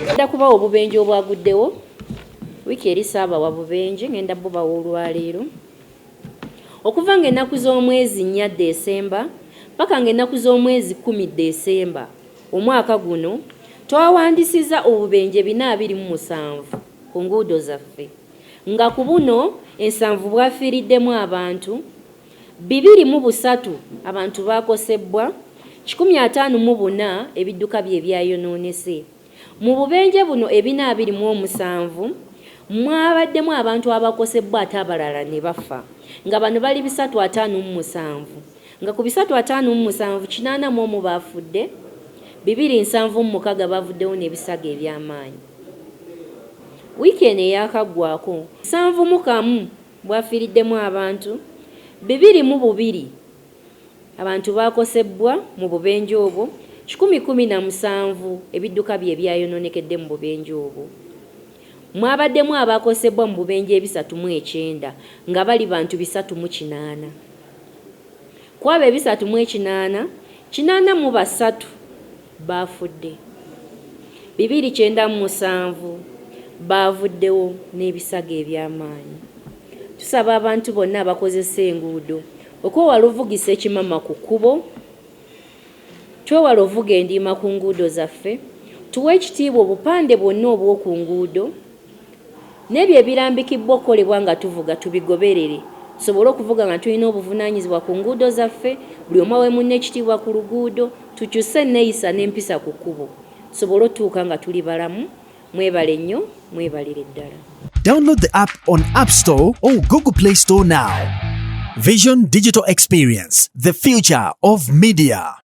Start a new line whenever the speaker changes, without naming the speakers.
Ngenda kubawa obubenje obwaguddewo wiiki eri saabawa bubenje ngenda bubawa olwaleero. Okuva ng'ennaku z'omwezi 4 Desemba paka ng'ennaku z'omwezi 10 Desemba omwaka guno twawandisizza obubenje 427 ku nguudo zaffe nga ku buno ensanvu bwafiiriddemu abantu, 23 abantu baakosebbwa, 154 ebidduka bye byayonoonese. Mu bubenje buno ebina 27 mwabaddemu abantu abakosebbwa ate abalala ne bafa nga bano bali 357 nga ku 357 81 baafudde, 276 bavuddewo n'ebisago eby'amaanyi. Wiiki eno eyaakaggwako, 71 bwafiiriddemu abantu, 22 abantu baakosebbwa mu bubenje obwo, 117 ebidduka bye byayonoonekedde mu bubenje obwo. Mwabaddemu abaakosebbwa mu bubenje ebisatu mu ekyenda nga bali bantu 380. Ku abo ebisatu mu ekinaana, 83 baafudde, 297 baavuddewo n'ebisago eby'amaanyi. Tusaba abantu bonna abakozesa enguudo okwewala ovugisa ekimama ku kkubo, twewale ovuga endiima ku nguudo zaffe, tuwe ekitiibwa obupande bwonna obw'oku nguudo, n'ebyo ebirambikibbwa okukolebwa nga tuvuga tubigoberere tusobole okuvuga nga tulina obuvunaanyizibwa ku nguudo zaffe, buli omu awe munne ekitiibwa ku luguudo, tukyuse enneeyisa n'empisa ku kkubo tusobole otuuka nga tuli balamu. Mwebale nnyo, mwebalire ddala.
Download the app on App Store or Google Play Store now. Vision Digital Experience, the future of media.